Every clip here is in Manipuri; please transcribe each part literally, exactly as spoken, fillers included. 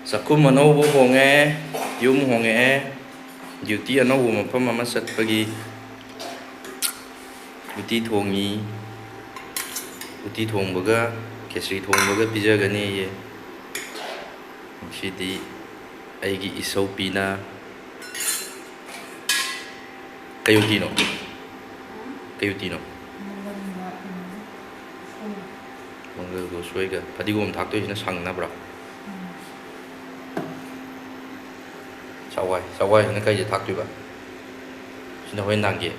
ꯆꯥꯛꯈꯨꯝ ꯑꯅꯧꯕ ꯍꯣꯡꯉꯦ, ꯌꯨꯝ ꯍꯣꯡꯉꯛꯑꯦ, duty ꯑꯅꯧꯕ ꯃꯐꯝ ꯑꯃ ꯆꯠꯄꯒꯤ꯫ ꯎꯇꯤ ꯊꯣꯡꯉꯤ, ꯎꯇꯤ ꯊꯣꯡꯕꯒ ꯈꯦꯆ꯭ꯔꯤ ꯊꯣꯡꯕꯒ ꯄꯤꯖꯒꯅꯤꯌꯦ꯫ ꯉꯁꯤꯗꯤ ꯑꯩꯒꯤ ꯏꯁꯧꯄꯤꯅ꯫ ꯀꯩ ꯎꯇꯤꯅꯣ? ꯀꯩ ꯎꯇꯤꯅꯣ? ꯃꯪꯒꯜꯒ ꯎꯁꯣꯏꯒ꯫ ꯐꯗꯤꯒꯣꯝ ꯊꯥꯛꯇꯣꯏꯁꯤꯅ ꯁꯪꯅꯕ꯭ꯔꯥ? ꯆꯋꯥꯏ, ꯆꯋꯥꯏꯁꯤꯅ ꯀꯩꯗ ꯊꯥꯛꯇꯣꯏꯕ? ꯁꯤꯅ ꯍꯣꯔꯦꯟ ꯅꯨꯡꯗꯥꯡꯒꯤ?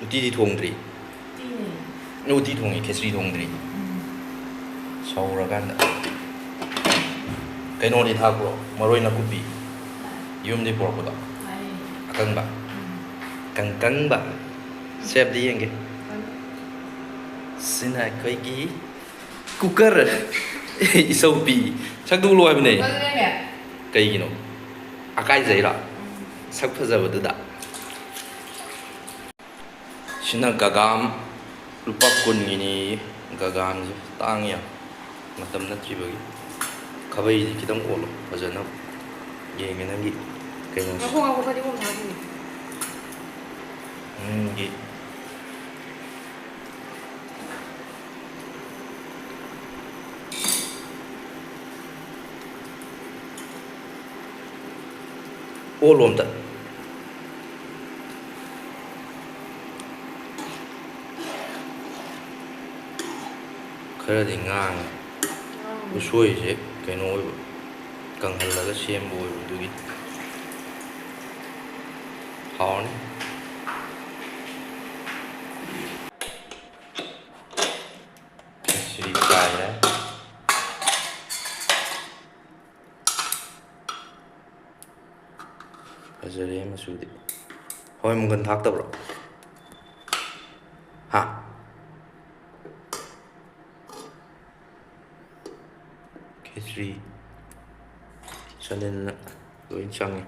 ꯎꯇꯤꯗꯤ ꯊꯣꯡꯗ꯭ꯔꯤ? ꯎꯇꯤꯅꯦ꯫ ꯅꯪ ꯎꯇꯤ ꯊꯣꯡꯉꯤ, ꯈꯦꯆ꯭ꯔꯤ ꯊꯣꯡꯗ꯭ꯔꯤ? ꯎꯝ꯫ ꯁꯧꯔꯀꯥꯟꯗ꯫ ꯀꯩꯅꯣꯗꯤ ꯊꯥꯛꯄ꯭ꯔꯣ? ꯃꯔꯣꯏ ꯅꯥꯀꯨꯞꯄꯤ? ꯌꯨꯝꯗꯩ ꯄꯨꯔꯛꯄꯗꯣ? ꯊꯥꯛꯑꯦ꯫ ꯑꯀꯪꯕ? ꯎꯝ꯫ ꯀꯪꯀꯪꯕ? ꯁꯦ, ꯑꯝꯇ ꯌꯦꯡꯒꯦ꯫ ꯀꯪ- ꯁꯤꯅ ꯑꯩꯈꯣꯏꯒꯤ cooker꯫ ꯏꯁꯧꯄꯤ꯫ ꯁꯛꯇꯨ ꯎꯠꯂꯣ ꯍꯥꯏꯕꯅꯦ꯫ ꯐꯖꯗꯦꯅꯦ꯫ ꯀꯩꯒꯤꯅꯣ? ꯑꯀꯥꯏꯖꯩꯔꯣ? ꯎꯝ꯫ ꯁꯛ ꯐꯖꯕꯗꯨꯗ꯫ ꯁꯤꯅ ꯒꯒꯥꯝ, ꯂꯨꯄꯥ ꯀꯨꯟꯒꯤꯅꯦꯌꯦ꯫ ꯒꯒꯥꯝꯁꯦ ꯇꯥꯡꯉꯤ ꯌꯥꯝ, ꯃꯇꯝ ꯅꯠꯇ꯭ꯔꯤꯕꯒꯤ꯫ ꯈꯥꯕꯩꯁꯦ ꯈꯤꯇꯪ ꯑꯣꯠꯂꯣ ꯐꯖꯅ ꯌꯦꯡꯒꯦ ꯅꯪꯒꯤ ꯀꯩꯅꯣꯁꯦ꯫ ꯉꯥꯏꯈꯣ, ꯉꯥꯏꯈꯣ, ꯐꯗꯤꯒꯣꯝ ꯊꯥꯈꯤꯅꯤ꯫ ꯅꯪꯒꯤ ꯑꯣꯠꯂꯣ ꯑꯝꯇ꯫ ꯈꯔꯗꯤ ꯉꯥꯡꯉꯦ꯫ ꯉꯥꯡꯉꯦ꯫ ꯎꯁꯣꯏꯁꯦ ꯀꯩꯅꯣ ꯑꯣꯏꯕ, ꯀꯪꯍꯜꯂꯒ ꯁꯦꯝꯕ ꯑꯣꯏꯕ, ꯑꯗꯨꯒꯤ ꯍꯥꯎꯔꯅꯤ꯫ ꯁꯤꯗꯤ ꯀꯥꯏꯔꯦ꯫ ꯐꯖꯔꯦ ꯃꯆꯨꯗꯤ꯫ ꯍꯋꯥꯏ ꯃꯪꯒꯟ ꯊꯥꯛꯇꯕ꯭ꯔꯣ? ꯍꯥ? ꯈꯦꯆ꯭ꯔꯤ ꯆꯥꯅꯤꯡꯅ ꯂꯣꯏ ꯆꯪꯉꯤ꯫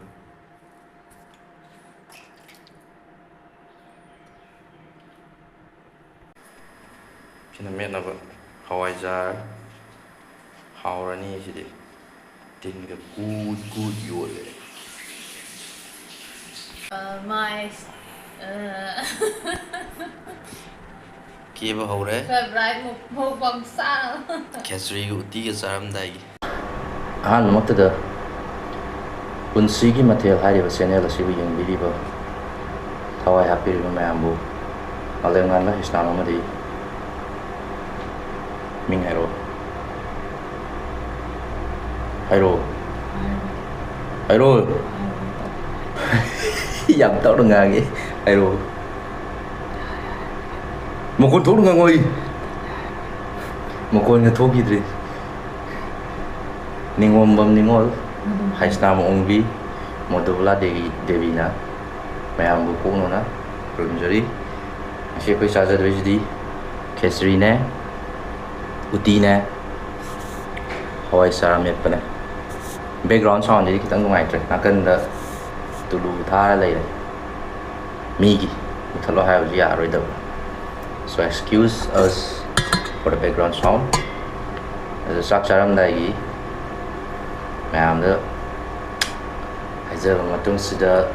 ꯁꯤꯅ ꯃꯦꯠꯅꯕ ꯍꯋꯥꯏꯖꯥꯔ, ꯍꯥꯎꯔꯅꯤ ꯁꯤꯗꯤ꯫ ꯇꯤꯟꯒ ꯀꯨꯠ ꯀꯨꯠ ꯌꯣꯠꯂꯦ꯫ Uh, my uh, ꯀꯦꯕ ꯍꯧꯔꯦ꯫ Favorite mukbang sa. ꯈꯦꯆ꯭ꯔꯤꯒ ꯎꯇꯤꯒ ꯆꯥꯔꯝꯗꯥꯏꯒꯤ꯫ ꯑꯍꯥꯟꯕꯃꯛꯇꯗ ꯄꯨꯟꯁꯤꯒꯤ ꯃꯊꯦꯜ ꯍꯥꯏꯔꯤꯕ ꯆꯦꯅꯦꯜ ꯑꯁꯤꯕꯨ ꯌꯦꯡꯕꯤꯔꯤꯕ, ꯊꯋꯥꯏ ꯍꯥꯞꯄꯤꯔꯤꯕ ꯃꯌꯥꯝꯕꯨ ꯃꯥꯂꯦꯝꯉꯥꯟꯕ ꯍꯩꯁꯅꯥꯝ ꯑꯃꯗꯤ ꯃꯤꯡ ꯍꯥꯏꯔꯛꯑꯣ꯫ ꯍꯥꯏꯔꯛꯑꯣ꯫ ꯍꯥꯏꯔꯛꯑꯣ꯫ ꯌꯥꯝ ꯇꯞꯅ ꯉꯥꯡꯉꯦ꯫ ꯍꯥꯏꯔꯛꯑꯣ꯫ ꯃꯈꯣꯟ ꯊꯣꯛꯅ ꯉꯥꯡꯉꯣ꯫ ꯃꯈꯣꯟꯒ ꯊꯣꯛꯈꯤꯗ꯭ꯔꯦ꯫ ꯅꯤꯉꯣꯝꯕꯝ ꯅꯤꯉꯣꯜ, ꯍꯩꯁꯅꯥꯝ ꯑꯣꯡꯕꯤ, ꯃꯣꯗꯨꯕꯂꯥ ꯗꯦꯕꯤ, ꯗꯦꯕꯤꯅ ꯃꯌꯥꯝꯕꯨ ꯄꯣꯛꯅꯅ ꯈꯨꯔꯨꯝꯖꯔꯤ꯫ ꯉꯁꯤ ꯑꯩꯈꯣꯏ ꯆꯥꯖꯗꯣꯏꯁꯤꯗꯤ ꯈꯦꯆ꯭ꯔꯤꯅꯦ, ꯎꯇꯤꯅꯦ, ꯍꯋꯥꯏ ꯆꯥꯔ ꯑꯃꯦꯠꯄꯅꯦ꯫ Background soundꯁꯤꯗꯤ ꯈꯤꯇꯪ ꯅꯨꯡꯉꯥꯏꯇ꯭ꯔꯦ, ꯅꯥꯀꯟꯗ ꯇꯨꯂꯨ ꯊꯥꯔ ꯂꯩꯔꯦ꯫ ꯃꯤꯒꯤ ꯃꯨꯊꯠꯂꯣ ꯍꯥꯏꯕꯁꯨ ꯌꯥꯔꯣꯏꯗꯕ꯫ So excuse us for the background sound. ꯑꯗꯨ ꯆꯥꯛ ꯆꯥꯔꯝꯗꯥꯏꯒꯤ ꯃꯌꯥꯝꯗ ꯍꯥꯏꯖꯔꯕ ꯃꯇꯨꯡꯁꯤꯗ,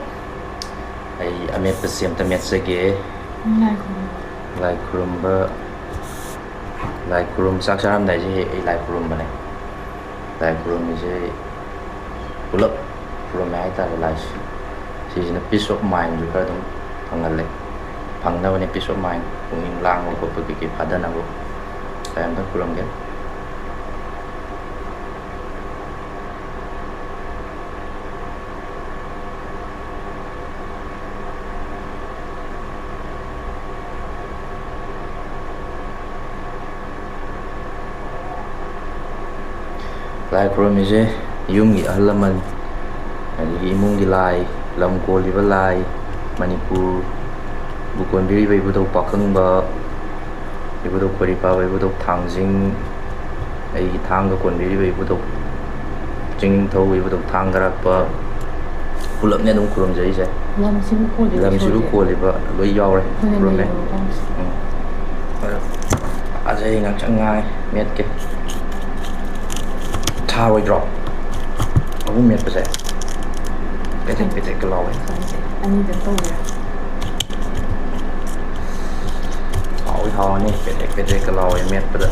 ꯑꯩ ꯑꯃꯦꯠꯄꯁꯤ ꯑꯝꯇ ꯃꯦꯠꯆꯒꯦ꯫ ꯂꯥꯏ ꯈꯨꯔꯨꯝꯕ꯫ ꯂꯥꯏ ꯈꯨꯔꯨꯝꯕ, ꯂꯥꯏ ꯈꯨꯔꯨꯝ, ꯆꯥꯛ ꯆꯥꯔꯝꯗꯥꯏꯁꯦ ꯍꯦꯛ ꯑꯩ ꯂꯥꯏ ꯈꯨꯔꯨꯝꯕꯅꯦ꯫ ꯂꯥꯏ ꯈꯨꯔꯨꯝꯃꯤꯁꯦ ꯄꯨꯂꯞ ꯈꯨꯔꯨꯝꯃꯦ ꯍꯥꯏꯇꯥꯔꯦ ꯂꯥꯏꯁꯦ꯫ ꯁꯤꯁꯤꯅ peace of mindꯁꯨ ꯈꯔ ꯑꯗꯨꯝ ꯐꯪꯍꯜꯂꯦ꯫ ꯐꯪꯅꯕꯅꯦ peace of mind, ꯄꯨꯛꯅꯤꯡ ꯂꯥꯡꯕ ꯈꯣꯠꯄ ꯀꯩꯀꯩ ꯐꯥꯗꯅꯕ꯫ ꯂꯥꯏ ꯑꯝꯇꯪ ꯈꯨꯔꯨꯝꯒꯦ꯫ ꯂꯥꯏ ꯈꯨꯔꯨꯝꯃꯤꯁꯦ ꯌꯨꯝꯒꯤ ꯑꯍꯜ ꯂꯃꯟ, ꯑꯗꯒꯤ ꯏꯃꯨꯡꯒꯤ ꯂꯥꯏ, ꯂꯝ ꯀꯣꯜꯂꯤꯕ ꯂꯥꯏ, ꯃꯅꯤꯄꯨꯔꯕꯨ ꯀꯣꯟꯕꯤꯔꯤꯕ ꯏꯕꯨꯙꯧ ꯄꯥꯈꯪꯕ, ꯏꯕꯨꯙꯧ ꯈꯣꯏꯔꯤꯄꯥꯕ, ꯏꯕꯨꯙꯧ ꯊꯥꯡꯖꯤꯡ, ꯑꯩꯒꯤ ꯊꯥꯡꯒ ꯀꯣꯟꯕꯤꯔꯤꯕ ꯏꯕꯨꯙꯧ ꯆꯤꯡꯅꯤꯡꯊꯧ, ꯏꯕꯨꯙꯧ ꯊꯥꯡꯒꯔꯥꯛꯄ, ꯄꯨꯂꯞꯅꯦ ꯑꯗꯨꯝ ꯈꯨꯔꯨꯝꯖꯔꯤꯁꯦ꯫ ꯂꯝꯁꯤꯕꯨ ꯀꯣꯜꯂꯤꯕ ꯂꯝꯁꯤꯕꯨ ꯏꯁꯣꯔꯁꯦ꯫ ꯀꯣꯜꯂꯤꯕ ꯂꯣꯏ ꯌꯥꯎꯔꯦ, ꯑꯩꯈꯣꯏꯅ ꯈꯨꯔꯨꯝꯃꯦ꯫ ꯂꯩꯔꯤꯕ ꯃꯐꯝꯁꯦ꯫ ꯎꯝ꯫ ꯑꯗꯣ ꯑꯖꯩ ꯉꯥꯛꯁꯪ ꯉꯥꯏ ꯃꯦꯠꯀꯦ꯫ ꯁꯥꯔꯣꯏꯗ꯭ꯔꯣ? ꯑꯍꯨꯝ ꯃꯦꯠꯄꯁꯦ ꯄꯦꯗ꯭ꯔꯦꯛ ꯄꯦꯗ꯭ꯔꯦꯛꯀ ꯂꯥꯎꯋꯦ꯫ ꯈꯪꯗꯦ, ꯑꯅꯤꯗ ꯇꯧꯔꯤꯔꯥ? ꯍꯥꯎꯗꯤ ꯍꯥꯎꯔꯅꯤ, ꯄꯦꯗ꯭ꯔꯦꯛ ꯄꯦꯗ꯭ꯔꯦꯛꯀ ꯂꯥꯎꯋꯦ ꯃꯦꯠꯄꯗ꯫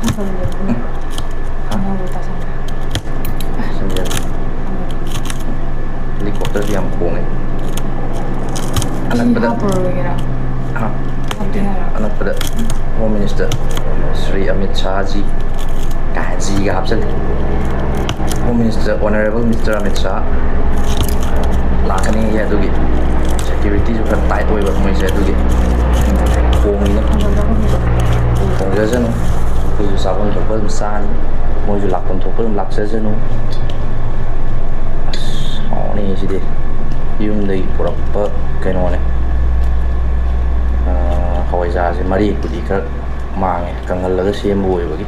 ꯈꯪꯗꯕ ꯂꯩꯕꯅꯦ꯫ ꯑꯅꯧꯕ ꯇꯥꯁꯟꯈ꯭ꯔꯦ꯫ ꯁꯤꯡꯖꯦꯜ꯫ ꯍꯦꯂꯤꯀꯣꯞꯇꯔꯁꯨ ꯌꯥꯝ ꯈꯣꯡꯉꯦ꯫ ꯁꯤ ꯑꯅꯛꯄꯗ ꯍꯥꯞꯄꯔꯣꯏꯒꯦꯔꯥ? ꯍꯥ? ꯍꯥꯞꯀꯦ ꯍꯥꯏꯔꯣ? ꯑꯅꯛꯄꯗ ꯍꯣꯝ ꯃꯤꯅꯤꯁꯇꯔ ꯁ꯭ꯔꯤ ꯑꯃꯤꯠ ꯁꯥꯍꯖꯤ ꯀꯥꯏꯅ ꯖꯤꯒ ꯍꯥꯞꯆꯜꯂꯦ꯫ Home minister, honourable mister Amit Shah ꯂꯥꯛꯀꯅꯤ꯫ ꯑꯗꯨꯒꯤ ꯁꯦꯀ꯭ꯌꯨꯔꯤꯇꯤꯁꯨ ꯈꯔ ꯇꯥꯏꯠ ꯑꯣꯏꯕ ꯃꯣꯏꯁꯦ, ꯑꯗꯨꯒꯤ ꯈꯣꯡꯉꯤꯅꯦ꯫ ꯈꯣꯡꯖꯁꯅꯨ, ꯑꯩꯈꯣꯏꯁꯨ ꯆꯥꯐꯝ ꯊꯣꯛꯄ ꯑꯗꯨꯝ ꯆꯥꯅꯤ, ꯃꯣꯏꯁꯨ ꯂꯥꯛꯐꯝ ꯊꯣꯛꯄ ꯑꯗꯨꯝ ꯂꯥꯛꯆꯁꯅꯨ꯫ ꯑꯁ, ꯍꯥꯎꯅꯤ ꯁꯤꯗꯤ꯫ ꯌꯨꯝꯗꯒꯤ ꯄꯨꯔꯛꯄ ꯀꯩꯅꯣꯅꯦ꯫ ꯑꯥ, ꯍꯋꯥꯏꯖꯥꯔꯁꯦ ꯃꯔꯦꯛꯄꯨꯗꯤ ꯈꯔ ꯃꯥꯡꯉꯦ, ꯀꯪꯍꯜꯂꯒ ꯁꯦꯝꯕ ꯑꯣꯏꯕꯒꯤ꯫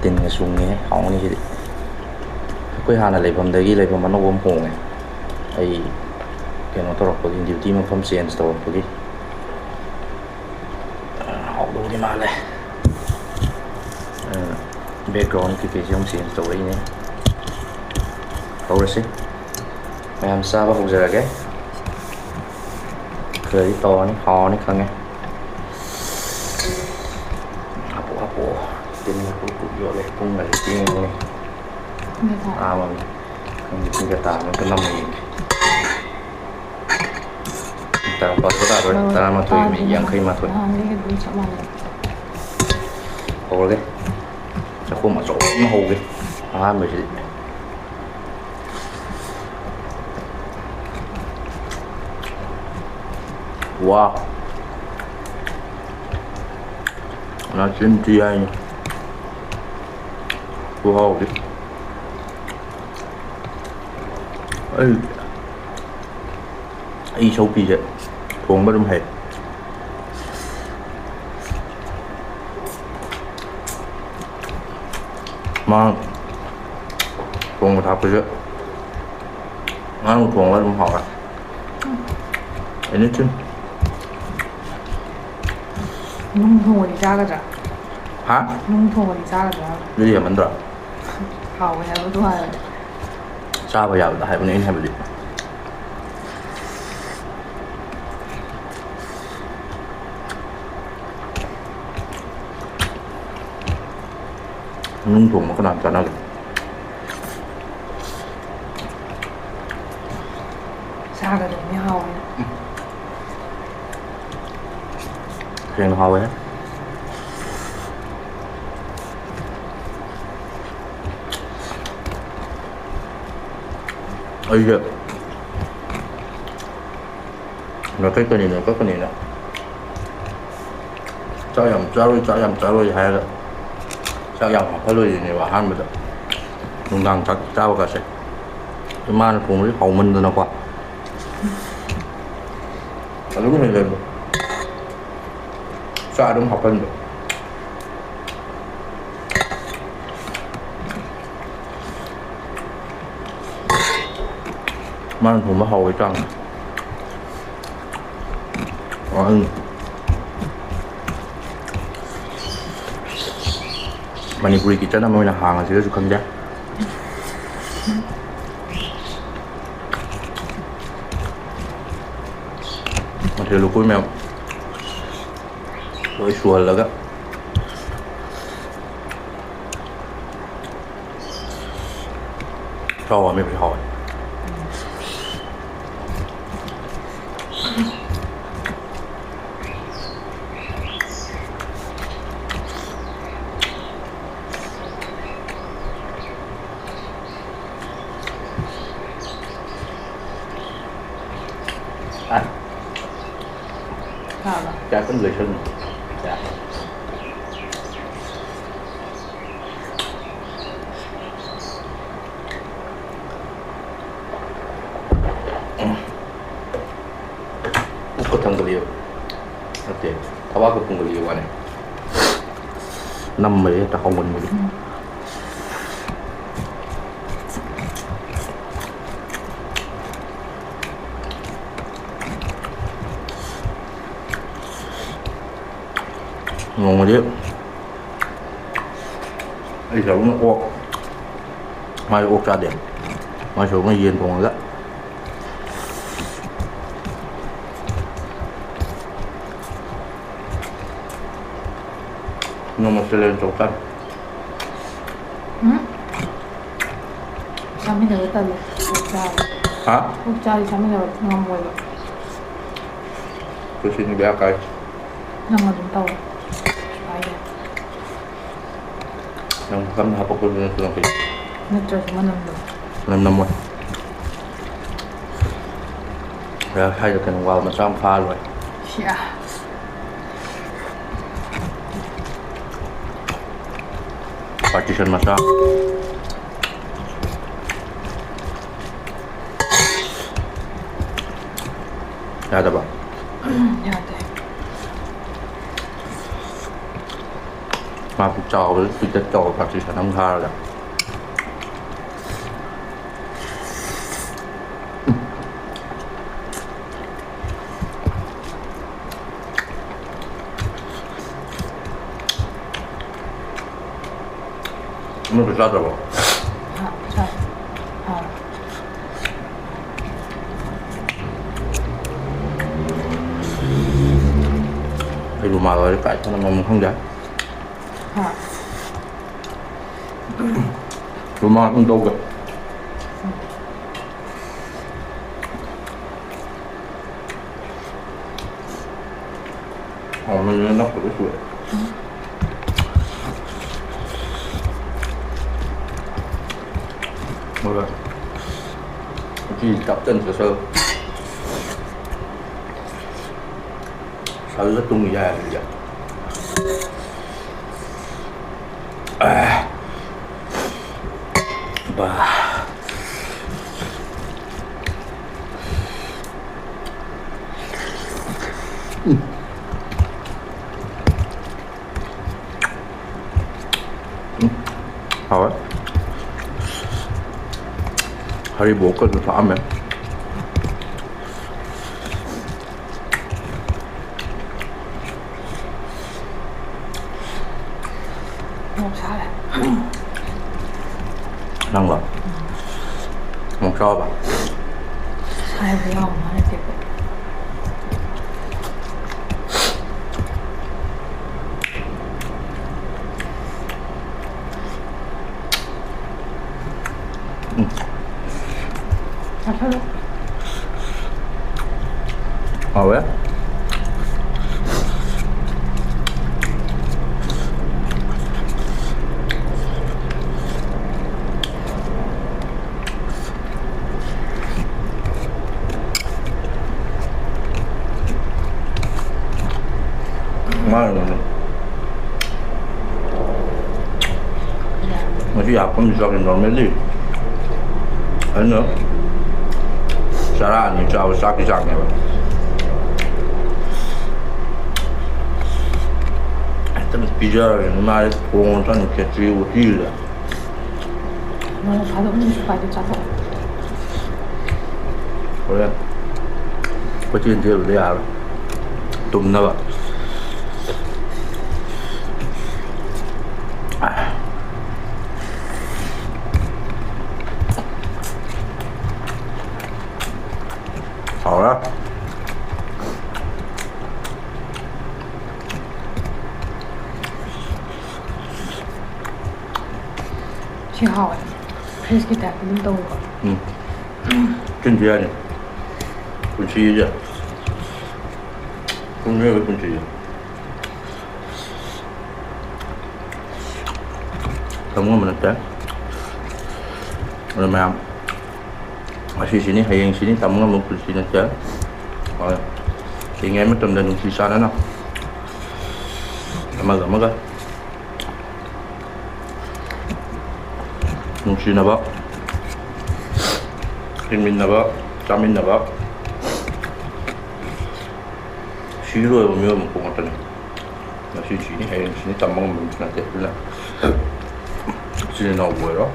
ꯇꯤꯟꯒ ꯆꯨꯡꯉꯦ, ꯍꯥꯎꯅꯤ ꯁꯤꯗꯤ꯫ ꯑꯩꯈꯣꯏ ꯍꯥꯟꯅ ꯂꯩꯐꯝꯗꯒꯤ ꯂꯩꯐꯝ ꯑꯅꯧꯕ ꯑꯃ ꯍꯣꯡꯉꯦ꯫ ꯑꯩ ꯀꯩꯅꯣ ꯇꯧꯔꯛꯄꯒꯤ, ꯗ꯭ꯌꯨꯇꯤ ꯃꯐꯝ ꯆꯦꯟꯖ ꯇꯧꯔꯛꯄꯒꯤ꯫ ꯑꯥ, ꯍꯥꯎꯗꯧꯗꯤ ꯃꯥꯜꯂꯦ꯫ ꯑꯥ, ꯕꯦꯛꯒ꯭ꯔꯥꯎꯟ ꯀꯩꯀꯩꯁꯦ ꯑꯃꯨꯛ ꯆꯦꯟꯖ ꯇꯧꯔꯛꯏꯅꯦ꯫ ꯍꯧꯔꯁꯤ꯫ ꯃꯌꯥꯝ ꯆꯥꯕ ꯍꯧꯖꯔꯒꯦ꯫ ꯈꯔꯗꯤ ꯇꯧꯔꯅꯤ, ꯍꯥꯎꯔꯅꯤ ꯈꯪꯉꯦ꯫ ꯍꯥꯄꯣ, ꯍꯥꯄꯣ꯫ ꯇꯤꯟꯅ ꯀꯨꯞ ꯀꯨꯞ ꯌꯣꯠꯂꯦ꯫ ꯄꯨꯡꯒꯁꯦ ꯊꯦꯡꯉꯦ꯫ ꯄꯨꯡ ꯀꯌꯥ ꯇꯥꯔꯦ? ꯑꯥ, ꯃꯝꯃꯤ꯫ ꯈꯪꯗꯦ, ꯄꯨꯡ ꯀꯌꯥ ꯇꯥꯔꯕꯅꯣ? ꯑꯝꯇ ꯅꯝꯃ ꯌꯦꯡꯒꯦ꯫ ꯇꯔꯥ, ꯕꯥꯔꯣ ꯇꯥꯗꯣꯔꯦ꯫ ꯕꯥꯔꯣ ꯇꯔꯥꯃꯥꯊꯣꯏ ꯃꯤꯅꯤꯠ ꯇꯥꯗ꯭ꯔꯤ꯫ ꯅꯍꯥꯟ-, ꯌꯥꯡꯈꯩ ꯃꯥꯊꯣꯏ꯫ ꯅꯍꯥꯟꯒꯩꯒ ꯑꯗꯨꯝ ꯆꯞ ꯃꯥꯟꯅꯩ꯫ ꯍꯧꯔꯒꯦ꯫ ꯆꯥꯛꯈꯣꯝ ꯑꯆꯧꯕ ꯑꯃ ꯍꯧꯒꯦ꯫ ꯑꯍꯥꯟꯕꯁꯤꯗꯤ꯫ ꯋꯥ꯫ ꯅꯆꯤꯟ ꯊꯤ ꯍꯥꯏꯅꯤ꯫ ꯈꯨꯍꯥꯎꯗꯤ꯫ ꯑꯩ, ꯑꯩ ꯁꯧꯄꯤꯁꯦ ꯊꯣꯡꯕ ꯑꯗꯨꯝ ꯍꯩ꯫ ꯃꯥ ꯊꯣꯡꯕ ꯊꯥꯛꯄꯁꯦ ꯉꯥꯅꯨ ꯊꯣꯡꯕ ꯑꯗꯨꯝ ꯍꯥꯎꯔꯦ꯫ Anything. ꯅꯨꯡ ꯊꯣꯡꯕꯗꯤ ꯆꯥꯒꯗ꯭ꯔꯥ? ꯍꯥ? ꯅꯨꯡ ꯊꯣꯡꯕꯗꯤ ꯆꯥꯒꯗ꯭ꯔꯥ? ꯑꯗꯨꯗꯤ ꯍꯦꯟꯃꯟꯗ꯭ꯔꯣ? ꯍꯥꯎꯋꯦ ꯍꯥꯏꯕꯗꯣ ꯍꯥꯏꯕꯅꯦ꯫ ꯆꯥꯕ ꯌꯥꯕꯗ ꯍꯥꯏꯕꯅꯦ ꯑꯩꯅ ꯍꯥꯏꯕꯗꯤ꯫ ꯅꯨꯡ ꯊꯣꯡꯕ ꯀꯅꯥ ꯆꯥꯅꯒꯦ? ꯁꯥꯒꯗꯕꯅꯤ ꯍꯥꯎꯋꯦ꯫ ꯁꯦꯡꯅ ꯍꯥꯎꯋꯦ꯫ ꯑꯩꯁꯦ ꯅꯣꯏꯈꯠꯀꯅꯤ, ꯅꯣꯏꯈꯠꯀꯅꯤꯅ ꯆꯥꯛ ꯌꯥꯝ ꯆꯥꯔꯣꯏ, ꯆꯥꯛ ꯌꯥꯝ ꯆꯥꯔꯣꯏ ꯍꯥꯏꯔꯒ ꯆꯥꯛ ꯌꯥꯝ ꯍꯥꯞꯍꯜꯂꯣꯏꯔꯤꯅꯦꯕ ꯑꯍꯥꯟꯕꯗ꯫ ꯅꯨꯡꯗꯥꯡ ꯆꯥꯛ ꯆꯥꯕꯒꯁꯦ ꯏꯃꯥꯅ ꯊꯣꯡꯕꯁꯦ ꯍꯥꯎꯃꯟꯗꯅꯀꯣ꯫ ꯑꯗꯨꯝ ꯍꯦꯟꯖꯜꯂꯦ꯫ ꯆꯥꯛ ꯑꯗꯨꯝ ꯍꯥꯞꯍꯟꯕ꯫ ꯃꯥꯅ ꯊꯣꯡꯕ ꯍꯥꯎꯕꯩ ꯆꯥꯡꯁꯦ꯫ ꯑ, ꯑꯩ ꯃꯅꯤꯄꯨꯔꯤ ꯀꯤꯠꯆꯟ ꯑꯃ ꯑꯣꯏꯅ ꯍꯥꯡꯉꯁꯤꯔꯁꯨ ꯈꯟꯖꯩ꯫ ꯃꯊꯦꯜ ꯂꯨꯀꯣꯏ ꯃꯌꯥꯝ ꯂꯣꯏ ꯁꯨꯍꯜꯂꯒ ꯆꯥꯎ, ꯑꯃꯦꯠꯄꯁꯦ ꯍꯥꯎꯋꯦ꯫ ꯑ꯫ ꯍꯥꯎꯕ? ꯆꯥꯛ ꯀꯟꯅ ꯂꯣꯏꯁꯜꯂꯤ꯫ ꯆꯥꯛ꯫ ꯄꯨꯛꯀ ꯊꯟꯒꯠꯂꯛꯑꯦꯕ꯫ ꯅꯠꯇꯦ, ꯊꯕꯥꯛꯀ ꯊꯟꯒꯠꯂꯛꯑꯦ ꯋꯥꯅꯦ꯫ ꯅꯝꯕꯁꯦ ꯍꯦꯛꯇ ꯍꯥꯎꯒꯟꯕꯗꯣ꯫ ꯎꯝ꯫ ꯅꯣꯡꯃꯗꯤ ꯑꯩ ꯁꯔꯨꯛꯅ ꯑꯣꯛ, ꯃꯥꯗꯤ ꯑꯣꯛ ꯆꯥꯗꯦ, ꯃꯥꯏ ꯁꯔꯨꯛꯅ ꯌꯦꯟ ꯊꯣꯡꯉꯒ꯫ ꯅꯣꯡꯃ challenge ꯇꯧ ꯇꯥꯔꯦ꯫ ꯎꯝ? ꯆꯥꯃꯤꯟꯅꯕ ꯇꯜꯂꯦ꯫ ꯑꯣꯛ ꯆꯥꯔꯗꯤ꯫ ꯍꯥ? ꯑꯣꯛ ꯆꯥꯔꯗꯤ ꯆꯥꯃꯤꯟꯅꯕ ꯉꯝꯃꯣꯏꯕ꯫ ꯀꯨꯁꯤꯅꯤ ꯕꯦꯔꯥ ꯀꯥꯏ꯫ ꯅꯪ ꯑꯗꯨꯝ ꯇꯧꯔꯣ꯫ ꯀꯥꯏꯗꯦ꯫ ꯅꯪ ꯀꯝꯅ ꯍꯥꯄꯛꯄꯗꯨꯅ ꯅꯠꯇ꯭ꯔꯁꯨ ꯃꯅꯝꯗꯣ꯫ ꯃꯅꯝ ꯅꯝꯃꯣꯏ꯫ ꯁ꯭ꯋꯥꯏꯗ ꯀꯩꯅꯣ wall ꯃꯆꯥ ꯑꯃ ꯈꯥꯔ ꯂꯣꯏꯔꯦ꯫ ꯁꯤꯌꯥ꯫ Partition ꯃꯆꯥ꯫ ꯌꯥꯗꯕ? ꯌꯥꯗꯦ꯫ ꯃꯥ ꯄꯨꯛ ꯆꯥꯎꯕꯗ ꯄꯤꯛꯇꯛ ꯇꯧꯕ partition ꯑꯃ ꯈꯥꯔꯒ꯫ ꯑꯃꯁꯨ ꯆꯥꯗ꯭ꯔꯕꯣ? ꯍꯥ, ꯆꯥꯏ꯫ ꯍꯥꯎ꯫ ꯑꯩ ꯔꯨꯃꯥꯜ ꯑꯣꯏꯔ ꯀꯥꯏ ꯊꯝꯃꯝꯃꯣ ꯈꯪꯗꯦ꯫ ꯍꯥ꯫ ꯔꯨꯃꯥꯜ ꯑꯗꯨꯝ ꯇꯧꯒꯦ꯫ ꯍꯥꯎꯃꯟꯗꯅ ꯅꯞꯀꯗꯧ ꯁꯨꯔꯦ꯫ ꯍꯣꯏ꯫ ꯎꯇꯤ ꯇꯞ ꯇꯞꯅ ꯆꯥꯁꯜꯂꯨ꯫ ꯁꯜꯂ ꯇꯨꯝꯒꯤ ꯌꯥꯏ ꯍꯧꯖꯤꯛ꯫ ꯑꯥ꯫ ꯕꯥ꯫ ꯎꯝ꯫ ꯎꯝ꯫ ꯍꯥꯎꯋꯦ꯫ ꯍꯔꯤꯕꯣꯞꯀꯁꯨ ꯊꯥꯛꯑꯝꯃꯦ꯫ ꯃꯣꯔꯣꯛ ꯁꯥꯔꯦ꯫ ꯅꯪꯂꯣ? ꯃꯣꯔꯣꯛ ꯆꯥꯎꯕ? ꯁꯥꯏꯕ ꯌꯥꯎꯕ ꯅꯠꯇꯦꯀꯣ꯫ ꯎꯝ꯫ ꯆꯥꯁꯜꯂꯣ꯫ ꯍꯥꯎꯋꯦ꯫ ꯃꯥꯅꯦ꯫ ꯉꯁꯤ ꯍꯥꯞꯐꯝꯁꯨ ꯆꯥꯎꯔꯦ normally꯫ ꯑꯗꯨꯅ ꯆꯔꯥ ꯑꯅꯤ ꯆꯥꯕ ꯆꯥꯛꯀꯤ ꯆꯥꯡꯅꯦꯕ꯫ ꯍꯦꯛꯇ ꯄꯤꯖꯔꯒꯦ꯫ ꯃꯥꯗꯤ ꯊꯣꯡꯉ ꯆꯥꯅꯤ ꯈꯦꯆ꯭ꯔꯤ ꯎꯇꯤꯗꯨꯗ꯫ ꯅꯣꯡ ꯐꯥꯗꯣꯛ ꯅꯨꯃꯤꯠ ꯁꯨꯀꯥꯏꯗꯣ ꯆꯥꯊꯣꯛꯑꯣ꯫ ꯍꯣꯔꯦꯟ ꯀꯣꯏꯆꯦꯟ ꯆꯦꯜꯂꯨꯗ ꯌꯥꯔꯣꯏ꯫ ꯇꯨꯝꯅꯕ꯫ ꯍꯥꯎꯔꯦ꯫ ꯁꯤ ꯍꯥꯎꯋꯦ꯫ Fridgeꯀꯤ typeꯇ ꯑꯗꯨꯝ ꯇꯧꯕ꯫ ꯎꯝ꯫ ꯆꯤꯟꯁꯨ ꯌꯥꯅꯤ꯫ ꯄꯨꯟꯁꯤꯁꯦ꯫ ꯄꯨꯟꯁꯤꯁꯦ꯫ ꯇꯝ ꯉꯝꯕ ꯅꯠꯇꯦ꯫ ꯑꯗꯣ ꯃꯌꯥꯝ, ꯉꯁꯤ ꯁꯤꯅꯤ, ꯍꯌꯦꯡ ꯁꯤꯅꯤ ꯇꯝ ꯉꯝꯕ ꯄꯨꯟꯁꯤ ꯅꯠꯇꯦ꯫ ꯍꯣꯏ꯫ ꯍꯤꯡꯉꯤꯉꯩ ꯃꯇꯝꯗ ꯅꯨꯡꯁꯤ ꯆꯥꯟꯅꯅ ꯑꯃꯒ ꯑꯃꯒ ꯅꯨꯡꯁꯤꯅꯕ, ꯍꯤꯡꯃꯤꯟꯅꯕ, ꯆꯥꯃꯤꯟꯅꯕ, ꯁꯤꯔꯣꯏꯕ ꯃꯤꯑꯣꯏꯕ ꯃꯄꯣꯛ ꯉꯥꯛꯇꯅꯤ꯫ ꯉꯁꯤ ꯁꯤꯅꯤ, ꯍꯌꯦꯡ ꯁꯤꯅꯤ ꯇꯝꯕ ꯉꯝꯕ ꯃꯤꯁꯨ ꯅꯠꯇꯦ꯫ ꯑꯗꯨꯅ ꯏꯆꯤꯜ ꯏꯅꯥꯎꯕꯨ ꯑꯣꯏꯔꯣ,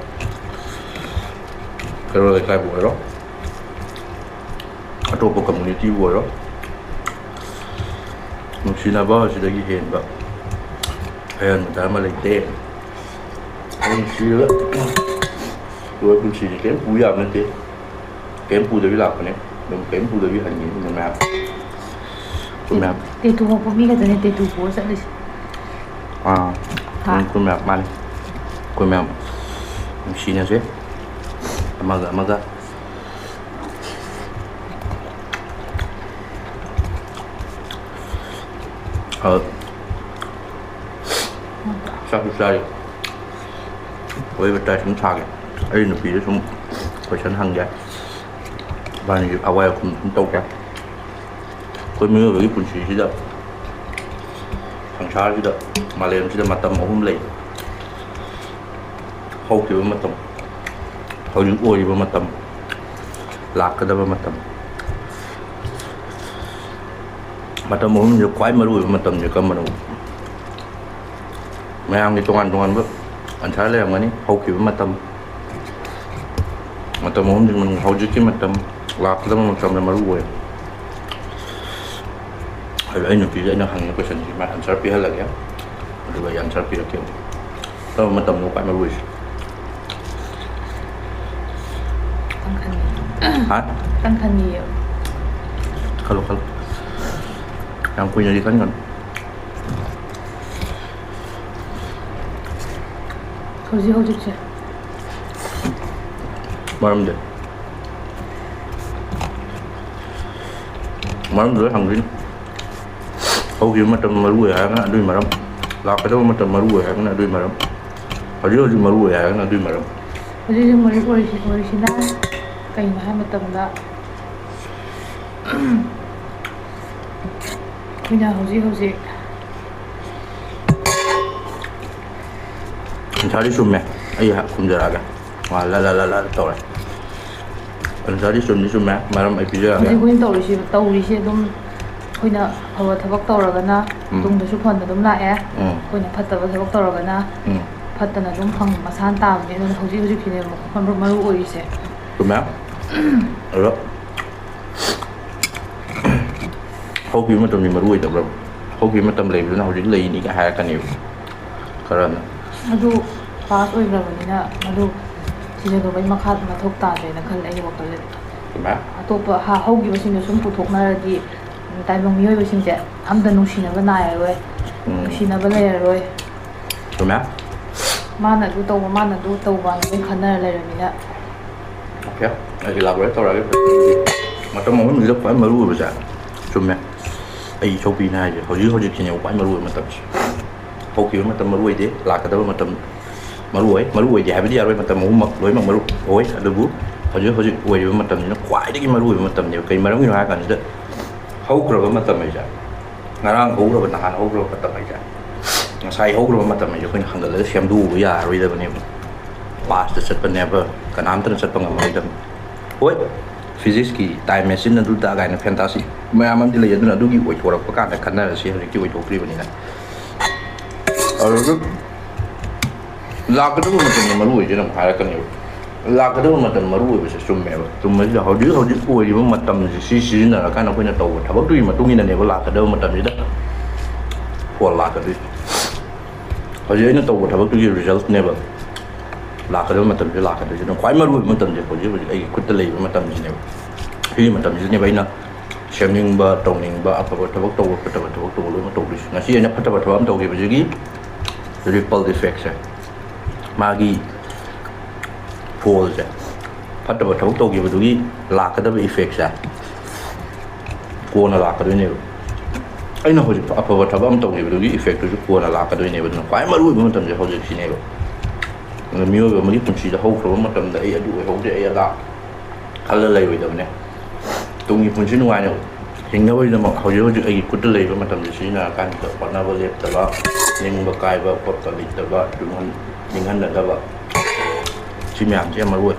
ꯀꯩꯔꯣꯜ ꯂꯩꯀꯥꯏꯕꯨ ꯑꯣꯏꯔꯣ, ꯑꯇꯣꯞꯄ communityꯕꯨ ꯑꯣꯏꯔꯣ, ꯅꯨꯡꯁꯤꯅꯕ ꯑꯁꯤꯗꯒꯤ ꯍꯦꯟꯕ ꯑꯍꯦꯟꯕ ꯙꯔꯃ ꯂꯩꯇꯦ꯫ ꯄꯨꯟꯁꯤꯗ ꯂꯣꯏ ꯄꯨꯟꯁꯤꯁꯦ ꯀꯔꯤꯝ ꯄꯨ ꯌꯥꯕ ꯅꯠꯇꯦ꯫ ꯀꯔꯤꯝ ꯄꯨꯗꯕꯤ ꯂꯥꯛꯄꯅꯦ꯫ ꯑꯗꯨꯝ ꯀꯔꯤꯝ ꯄꯨꯗꯕꯤ ꯍꯟꯈꯤꯅꯤ ꯑꯗꯨꯝ ꯃꯌꯥꯝ꯫ ꯑꯩꯈꯣꯏ ꯃꯌꯥꯝ꯫ ꯇꯦꯇꯨ ꯍꯛꯄ ꯃꯤ ꯈꯛꯇꯅꯦ ꯇꯦꯇꯨ ꯄꯨꯔ ꯆꯠꯂꯤꯁꯦ꯫ ꯑꯥ꯫ ꯍꯥ? ꯑꯩꯈꯣꯏ ꯃꯌꯥꯝ, ꯃꯥꯅꯤ꯫ ꯑꯩꯈꯣꯏ ꯃꯌꯥꯝ ꯅꯨꯡꯁꯤꯅꯁꯦ꯫ ꯑꯃꯒ ꯑꯃꯒ꯫ ꯑ, ꯆꯥꯛꯁꯨ ꯆꯥꯔꯤ꯫ ꯋꯥꯔꯤ ꯋꯥꯇꯥꯏ ꯁꯨꯝ ꯁꯥꯒꯦ꯫ ꯑꯩ ꯅꯨꯄꯤꯗ ꯁꯨꯝ question ꯍꯪꯒꯦ꯫ ꯏꯕꯥꯅꯤꯒꯤ ꯑꯋꯥꯏ ꯑꯈꯨꯝ ꯁꯨꯝ ꯇꯧꯒꯦ꯫ ꯑꯩꯈꯣꯏ ꯃꯤꯑꯣꯏꯕꯒꯤ ꯄꯨꯟꯁꯤꯁꯤꯗ, ꯁꯪꯁꯥꯔꯁꯤꯗ, ꯃꯥꯂꯦꯝꯁꯤꯗ ꯃꯇꯝ ꯑꯍꯨꯝ ꯂꯩ꯫ ꯍꯧꯈꯤꯕ ꯃꯇꯝ, ꯍꯧꯖꯤꯛ ꯑꯣꯏꯔꯤꯕ ꯃꯇꯝ, ꯂꯥꯛꯀꯗꯕ ꯃꯇꯝ꯫ ꯃꯇꯝ ꯑꯍꯨꯝꯁꯤꯗ ꯈ꯭ꯋꯥꯏ ꯃꯔꯨꯑꯣꯏꯕ ꯃꯇꯝꯁꯦ ꯀꯔꯝꯕꯅꯣ? ꯃꯌꯥꯝꯒꯤ ꯇꯣꯉꯥꯟ ꯇꯣꯉꯥꯟꯕ answer ꯂꯩꯔꯝꯒꯅꯤ꯫ ꯍꯧꯈꯤꯕ ꯃꯇꯝ, ꯃꯇꯝ ꯑꯍꯨꯝꯁꯤꯒꯤ ꯃꯅꯨꯡꯗ ꯍꯧꯖꯤꯛꯀꯤ ꯃꯇꯝ, ꯂꯥꯛꯀꯗꯕ ꯃꯇꯝꯅ ꯃꯔꯨ ꯑꯣꯏ꯫ ꯑꯗꯣ ꯑꯩ ꯅꯨꯄꯤꯁꯦ ꯑꯩꯅ ꯍꯪꯉꯤꯕ questionꯁꯤꯒꯤ ꯃꯥ answer ꯄꯤꯍꯜꯂꯒꯦ, ꯑꯗꯨꯒ ꯑꯩ answer ꯄꯤꯔꯛꯀꯦ꯫ ꯀꯔꯝꯕ ꯃꯇꯝꯅꯣ ꯈ꯭ꯋꯥꯏ ꯃꯔꯨ ꯑꯣꯏꯁꯦ? ꯈꯤꯇꯪ ꯈꯟꯒꯦ꯫ ꯍꯥ? ꯈꯤꯇꯪ ꯈꯟꯒꯦ꯫ ꯈꯜꯂꯣ, ꯈꯜꯂꯣ꯫ ꯌꯥꯝ ꯀꯨꯏꯅꯗꯤ ꯈꯟꯒꯅꯨ꯫ ꯍꯧꯖꯤꯛ ꯍꯧꯖꯤꯛꯁꯦ꯫ ꯃꯔꯝꯗꯤ? ꯃꯔꯝꯗꯨ ꯂꯣꯏ ꯍꯪꯗꯣꯏꯅꯤ꯫ ꯍꯧꯈꯤꯕ ꯃꯇꯝ ꯃꯔꯨ ꯑꯣꯏ ꯍꯥꯏꯔꯒꯅ ꯑꯗꯨꯒꯤ ꯃꯔꯝ, ꯂꯥꯛꯀꯗꯕ ꯃꯇꯝ ꯃꯔꯨ ꯑꯣꯏ ꯍꯥꯏꯔꯒꯅ ꯑꯗꯨꯒꯤ ꯃꯔꯝ, ꯍꯧꯖꯤꯛ ꯍꯧꯖꯤꯛ ꯃꯔꯨ ꯑꯣꯏ ꯍꯥꯏꯔꯒꯅ ꯑꯗꯨꯒꯤ ꯃꯔꯝ꯫ ꯍꯧꯖꯤꯛ ꯍꯧꯖꯤꯛ ꯃꯔꯨ ꯑꯣꯏꯔꯤꯁꯤ, ꯑꯣꯏꯔꯤꯁꯤꯅ ꯀꯩꯅꯣ ꯍꯥꯏ ꯃꯇꯝꯗ, ꯑꯩꯈꯣꯏꯅ ꯍꯧꯖꯤꯛ ꯍꯧꯖꯤꯛ answerꯗꯤ ꯆꯨꯝꯃꯦ꯫ ꯑꯩ ꯈꯨꯝꯖꯔꯛꯑꯒꯦ꯫ ꯋꯥ ꯂ ꯂ ꯂ ꯂ ꯇꯧꯔꯦ꯫ Answerꯗꯤ ꯆꯨꯝꯗꯤ ꯆꯨꯝꯃꯦ꯫ ꯃꯔꯝ ꯑꯩ ꯄꯤꯖꯔꯛꯑꯒꯦ꯫ ꯍꯧꯖꯤꯛ ꯑꯩꯈꯣꯏꯅ ꯇꯧꯔꯤꯁꯤ, ꯇꯧꯔꯤꯁꯦ ꯑꯗꯨꯝ ꯑꯩꯈꯣꯏꯅ ꯑꯐꯕ ꯊꯕꯛ ꯇꯧꯔꯒꯅ ꯎꯝ꯫ ꯇꯨꯡꯗꯁꯨ ꯐꯅ ꯑꯗꯨꯝ ꯂꯥꯛꯑꯦ꯫ ꯎꯝ꯫ ꯑꯩꯈꯣꯏꯅ ꯐꯠꯇꯕ ꯊꯕꯛ ꯇꯧꯔꯒꯅ ꯎꯝ꯫ ꯐꯠꯇꯅ ꯑꯗꯨꯝ ꯐꯪ ꯃꯁꯥꯅ ꯇꯥꯕꯅꯦ꯫ ꯑꯗꯨꯅ ꯍꯧꯖꯤꯛ ꯍꯧꯖꯤꯛꯀꯤꯅꯦꯕ ꯃꯔꯨ, ꯃꯔꯨ ꯑꯣꯏꯔꯤꯁꯦ꯫ ꯆꯨꯝꯃꯦ꯫ ꯑꯗꯣ ꯍꯧꯈꯤꯕ ꯃꯇꯝꯗꯤ ꯃꯔꯨ ꯑꯣꯏꯗꯕ꯭ꯔꯕ? ꯍꯧꯈꯤꯕ ꯃꯇꯝ ꯂꯩꯕꯗꯨꯅ ꯍꯧꯖꯤꯛ ꯂꯩꯅꯤꯒ ꯍꯥꯏꯔꯛꯀꯅꯦꯕ ꯈꯔꯅ꯫ ꯑꯗꯨ ꯄꯥꯁ ꯑꯣꯏꯈ꯭ꯔꯕꯅꯤꯅ ꯃꯗꯨ ꯊꯤꯖꯤꯜꯂꯨꯕꯒꯤ ꯃꯈꯥ ꯃꯊꯧ ꯇꯥꯗ꯭ꯔꯦꯅ ꯈꯜꯂꯦ ꯑꯩꯒꯤ ꯋꯥꯈꯜꯗꯗꯤ꯫ ꯆꯨꯝꯃꯦ꯫ ꯑꯇꯣꯞꯄ ꯍꯥ- ꯍꯧꯈꯤꯕꯁꯤꯡꯗꯣ ꯁꯨꯝ ꯄꯨꯊꯣꯛꯅꯔꯗꯤ ꯇꯥꯏꯕꯪ ꯃꯤꯑꯣꯏꯕꯁꯤꯡꯁꯦ ꯑꯝꯇ ꯅꯨꯡꯁꯤꯅꯕ ꯅꯥꯏꯔꯔꯣꯏ, ꯎꯝ꯫ ꯅꯨꯡꯁꯤꯅꯕ ꯂꯩꯔꯔꯣꯏ꯫ ꯆꯨꯝꯃꯦ꯫ ꯃꯥꯅ ꯑꯗꯨ ꯇꯧꯕ, ꯃꯥꯅ ꯑꯗꯨ ꯇꯧꯕ ꯑꯗꯨꯝ ꯈꯟꯅꯔ ꯂꯩꯔꯕꯅꯤꯅ꯫ Okay, ꯑꯩ elaborate ꯇꯧꯔꯛꯑꯒꯦ꯫ ꯃꯇꯝ ꯑꯃꯗ ꯈ꯭ꯋꯥꯏ ꯃꯔꯨ ꯑꯣꯏꯕꯁꯦ, ꯆꯨꯝꯃꯦ, ꯑꯩ ꯏꯆꯧꯄꯤꯅ ꯍꯥꯏꯁꯦ, ꯍꯧꯖꯤꯛ ꯍꯧꯖꯤꯛꯁꯤꯅꯦꯕ ꯈ꯭ꯋꯥꯏ ꯃꯔꯨ ꯑꯣꯏꯕ ꯃꯇꯝꯁꯦ꯫ ꯍꯧꯈꯤꯕ ꯃꯇꯝ ꯃꯔꯨ ꯑꯣꯏꯗꯦ, ꯂꯥꯛꯀꯗꯕ ꯃꯇꯝ ꯃꯔꯨ ꯑꯣꯏ꯫ ꯃꯔꯨ ꯑꯣꯏꯗꯦ ꯍꯥꯏꯕꯗꯤ ꯌꯥꯔꯣꯏ, ꯃꯇꯝ ꯑꯍꯨꯝꯃꯛ ꯂꯣꯏꯅꯃꯛ ꯃꯔꯨ ꯑꯣꯏ꯫ ꯑꯗꯨꯕꯨ ꯍꯧꯖꯤꯛ ꯍꯧꯖꯤꯛ ꯑꯣꯏꯔꯤꯕ ꯃꯇꯝꯁꯤꯅ ꯈ꯭ꯋꯥꯏꯗꯒꯤ ꯃꯔꯨ ꯑꯣꯏꯕ ꯃꯇꯝꯅꯦꯕ꯫ ꯀꯩ ꯃꯔꯝꯒꯤꯅꯣ ꯍꯥꯏ ꯀꯥꯟꯁꯤꯗ, ꯍꯧꯈ꯭ꯔꯕ ꯃꯇꯝ ꯍꯥꯏꯁꯦ, ꯉꯔꯥꯡ ꯍꯧꯈ꯭ꯔꯕ, ꯅꯍꯥꯟ ꯍꯧꯈ꯭ꯔꯕ ꯃꯇꯝ ꯍꯥꯏꯁꯦ, ꯉꯁꯥꯏ ꯍꯧꯈ꯭ꯔꯕ ꯃꯇꯝ ꯍꯥꯏꯁꯦ ꯑꯩꯈꯣꯏꯅ ꯍꯟꯒꯠꯂꯒ ꯁꯦꯝꯗꯣꯛꯎꯕ ꯌꯥꯔꯔꯣꯏꯗꯕꯅꯦꯕ꯫ Past ꯆꯠꯄ never, ꯀꯅꯥꯝꯇꯅ ꯆꯠꯄ ꯉꯝꯃꯔꯣꯏꯗꯕꯅꯤ꯫ ꯍꯣꯏ, physics ꯀꯤ time machine ꯑꯗꯨ ꯑꯗꯥ ꯀꯥꯏꯅ fantasy ꯃꯌꯥꯝ ꯑꯃꯗꯤ ꯂꯩ, ꯑꯗꯨꯅ ꯑꯗꯨꯒꯤ ꯑꯣꯏꯊꯣꯔꯛꯄ ꯀꯥꯟꯗ ꯈꯟꯅꯔꯁꯤ, ꯍꯧꯖꯤꯛꯇꯤ ꯑꯣꯏꯊꯣꯛꯇ꯭ꯔꯤꯕꯅꯤꯅ꯫ ꯑꯗꯨꯒ ꯂꯥꯛꯀꯗꯕ ꯃꯇꯝꯗ ꯃꯔꯨ ꯑꯣꯏꯁꯦ ꯑꯃꯨꯛ ꯍꯥꯏꯔꯛꯀꯅꯦꯕ꯫ ꯂꯥꯛꯀꯗꯕ ꯃꯇꯝ ꯃꯔꯨ ꯑꯣꯏꯕꯁꯦ ꯆꯨꯝꯃꯦꯕ꯫ ꯆꯨꯝꯕꯁꯤꯗ ꯍꯧꯖꯤꯛ ꯍꯧꯖꯤꯛ ꯑꯣꯏꯔꯤꯕ ꯃꯇꯝꯁꯦ ꯁꯤ ꯁꯤꯖꯤꯟꯅꯔꯀꯥꯟꯗ ꯑꯩꯈꯣꯏꯅ ꯇꯧꯕ ꯊꯕꯛꯇꯨꯒꯤ ꯃꯇꯨꯡ ꯏꯟꯅꯅꯦꯕ ꯂꯥꯛꯀꯗꯕ ꯃꯇꯝꯁꯤꯗ ꯐꯣꯟ ꯂꯥꯛꯀꯗꯣꯏꯁꯦ꯫ ꯍꯧꯖꯤꯛ ꯑꯩꯅ ꯇꯧꯕ ꯊꯕꯛꯇꯨꯒꯤ resultꯅꯦꯕ ꯂꯥꯛꯀꯗꯕ ꯃꯇꯝꯁꯦ ꯂꯥꯛꯀꯗꯣꯏꯁꯦ꯫ ꯑꯗꯨꯅ ꯈ꯭ꯋꯥꯏ ꯃꯔꯨ ꯑꯣꯏꯕ ꯃꯇꯝꯁꯦ ꯍꯧꯖꯤꯛ ꯍꯧꯖꯤꯛ ꯑꯩꯒꯤ ꯈꯨꯠꯇ ꯂꯩꯔꯤꯕ ꯃꯇꯝꯁꯤꯅꯦꯕ꯫ ꯁꯤꯒꯤ ꯃꯇꯝꯁꯤꯗꯅꯦꯕ ꯑꯩꯅ ꯁꯦꯝꯅꯤꯡꯕ, ꯇꯧꯅꯤꯡꯕ, ꯑꯐꯕ ꯊꯕꯛ ꯇꯧꯕ, ꯐꯠꯇꯕ ꯊꯕꯛ ꯇꯧꯕ ꯂꯣꯏꯅꯃꯛ ꯇꯧꯗꯣꯏꯁꯦ꯫ ꯉꯁꯤ ꯑꯩꯅ ꯐꯠꯇꯕ ꯊꯕꯛ ꯑꯃ ꯇꯧꯈꯤꯕꯁꯤꯒꯤ ripple effectꯁꯦ, ꯃꯥꯒꯤ ꯐꯣꯜꯁꯦ, ꯐꯠꯇꯕ ꯊꯕꯛ ꯇꯧꯈꯤꯕꯗꯨꯒꯤ ꯂꯥꯛꯀꯗꯕ effectꯁꯦ ꯀꯣꯟꯅ ꯂꯥꯛꯀꯗꯣꯏꯅꯦꯕ꯫ ꯑꯩꯅ ꯍꯧꯖꯤꯛ ꯑꯐꯕ ꯊꯕꯛ ꯑꯃ ꯇꯧꯈꯤꯕꯗꯨꯒꯤ effectꯇꯨꯁꯨ ꯀꯣꯟꯅ ꯂꯥꯛꯀꯗꯣꯏꯅꯦꯕ꯫ ꯑꯗꯨꯅ ꯈ꯭ꯋꯥꯏ ꯃꯔꯨ ꯑꯣꯏꯕ ꯃꯇꯝꯁꯦ ꯍꯧꯖꯤꯛꯁꯤꯅꯦꯕ꯫ ꯑꯗꯨꯅ ꯃꯤꯑꯣꯏꯕ ꯑꯃꯒꯤ ꯄꯨꯟꯁꯤꯗ ꯍꯧꯈ꯭ꯔꯕ ꯃꯇꯝꯗ ꯑꯩ ꯑꯗꯨ ꯑꯣꯏꯍꯧꯗꯦ, ꯑꯩ ꯑꯗꯥ ꯈꯜꯂ ꯂꯩꯔꯣꯏꯗꯕꯅꯦ꯫ ꯇꯨꯡꯒꯤ ꯄꯨꯟꯁꯤ ꯅꯨꯡꯉꯥꯏꯅ ꯍꯤꯡꯅꯕꯒꯤꯗꯃꯛ ꯍꯧꯖꯤꯛ ꯍꯧꯖꯤꯛ ꯑꯩꯒꯤ ꯈꯨꯠꯇ ꯂꯩꯔꯤꯕ ꯃꯇꯝꯁꯦ ꯁꯤꯖꯤꯟꯅꯔꯀꯥꯟꯗ ꯍꯣꯠꯅꯕ ꯂꯦꯞꯇꯕ, ꯅꯤꯡꯕ ꯀꯥꯏꯕ ꯈꯣꯠꯄ ꯂꯩꯇꯕ, ꯅꯤꯡꯍꯟ-, ꯅꯤꯡꯍꯟꯅꯗꯕ, ꯁꯤ ꯃꯌꯥꯝꯁꯦ ꯌꯥꯝ ꯃꯔꯨ ꯑꯣꯏ꯫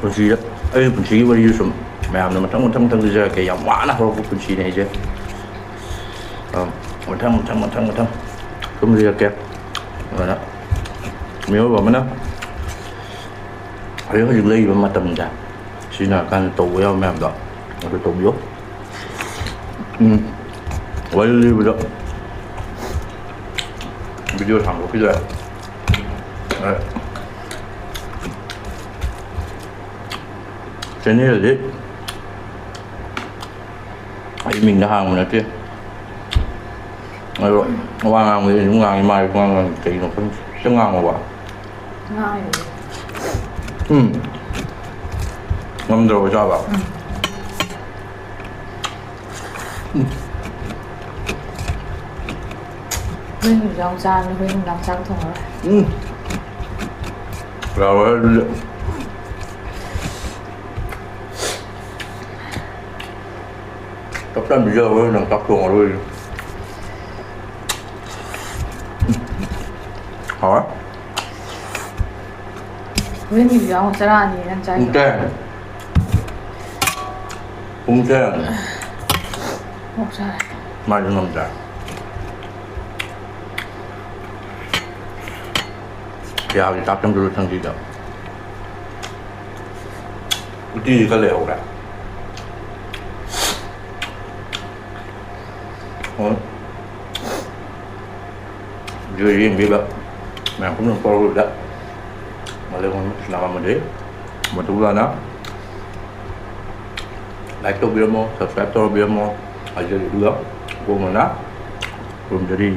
ꯄꯨꯟꯁꯤꯗ, ꯑꯩꯒꯤ ꯄꯨꯟꯁꯤꯒꯤ ꯋꯥꯔꯤꯁꯨ ꯁꯨꯝ ꯃꯌꯥꯝꯅ ꯃꯊꯪ ꯃꯊꯪ ꯃꯊꯪ ꯂꯤꯖꯔꯛꯀꯦ꯫ ꯌꯥꯝ ꯋꯥꯅ ꯍꯧꯔꯛꯄ ꯄꯨꯟꯁꯤꯅꯦ ꯑꯩꯁꯦ꯫ ꯑꯝ, ꯃꯊꯪ ꯃꯊꯪ ꯃꯊꯪ ꯃꯊꯪ ꯁꯨꯝ ꯂꯤꯔꯛꯀꯦ꯫ ꯑꯗꯨꯅ ꯃꯤꯑꯣꯏꯕ ꯑꯃꯅ ꯍꯧꯖꯤꯛ ꯍꯧꯖꯤꯛ ꯂꯩꯔꯤꯕ ꯃꯇꯝꯗ ꯁꯤꯖꯤꯟꯅꯔꯀꯥꯟꯗ ꯇꯧꯕ ꯌꯥꯕ ꯃꯌꯥꯝꯗꯣ ꯑꯗꯨ ꯇꯧꯕꯤꯌꯨ꯫ ꯎꯝ, ꯋꯥꯔꯤ ꯂꯤꯕꯗ video ꯁꯥꯡꯗꯣꯛꯈꯤꯗ꯭ꯔꯦ꯫ ꯆꯦꯅꯦꯜꯗꯤ ꯑꯩ ꯃꯤꯡꯗ ꯍꯥꯡꯕ ꯅꯠꯇꯦ꯫ ꯑꯗꯣ ꯋꯥ ꯉꯥꯡꯕꯗꯤ ꯑꯗꯨꯝ ꯉꯥꯡꯉꯤ, ꯃꯥꯁꯨ ꯉꯥꯡꯉꯤ꯫ ꯀꯩꯅꯣ ꯈꯪꯗꯦ꯫ ꯁꯤꯗ ꯉꯥꯡꯉꯣꯕ꯫ ꯉꯥꯡꯉꯤꯗꯨꯗꯤ꯫ ꯎꯝ꯫ ꯉꯝꯗ꯭ꯔꯕꯣ ꯆꯥꯕ? ꯎꯝ꯫ ꯎꯝ꯫ ꯍꯣꯔꯦꯟ ꯅꯨꯡꯗꯥꯡ ꯆꯥꯔꯅꯤ, ꯍꯣꯔꯦꯟ ꯅꯨꯡꯗꯥꯡ ꯆꯥꯛ ꯊꯣꯡꯉꯔꯣꯏ꯫ ꯎꯝ꯫ ꯌꯥꯔꯣꯏꯍꯦ ꯑꯗꯨꯗꯤ꯫ ꯆꯞ ꯆꯥꯅ ꯄꯤꯖꯔꯒ ꯅꯪ ꯆꯥꯛ ꯊꯣꯡꯉꯔꯣꯏ꯫ ꯍꯥꯎꯔꯦ꯫ ꯍꯣꯔꯦꯟꯒꯤꯁꯨ ꯌꯥꯎꯅ ꯆꯔꯥ ꯑꯅꯤ ꯅꯪ ꯆꯥꯏꯗꯣ? ꯄꯨꯡ ꯇꯔꯦꯠ꯫ ꯄꯨꯡ ꯇꯔꯦꯠ꯫ ꯑꯣꯛ ꯆꯥꯔꯦ꯫ ꯃꯥꯗꯤ ꯉꯝꯗ꯭ꯔꯦ꯫ ꯌꯥꯒꯤ ꯆꯥꯛ ꯆꯪꯗ꯭ꯔꯁꯨ ꯊꯪꯁꯤꯗ꯫ ꯎꯇꯤꯗꯤ ꯈꯔ ꯂꯩꯍꯧꯔꯦ꯫ ꯍꯣꯏ꯫ ꯚꯤꯗꯤꯑꯣ ꯌꯦꯡꯕꯤꯕ ꯃꯌꯥꯝ ꯄꯨꯝꯅꯃꯛ ꯇꯧꯔꯨꯕꯗ ꯃꯥꯂꯦꯝ ꯄꯨꯝꯕ ꯁꯤꯅꯥ ꯑꯃꯗꯤ ꯃꯇꯨ ꯂꯥꯟꯅ like ꯇꯧꯕꯤꯔꯝꯃꯣ, subscribe ꯇꯧꯔꯕꯤꯔꯝꯃꯣ ꯍꯥꯏꯖꯔꯤ꯫ ꯑꯗꯨꯒ ꯒꯣꯃꯅ ꯈꯨꯔꯨꯝꯖꯔꯤ꯫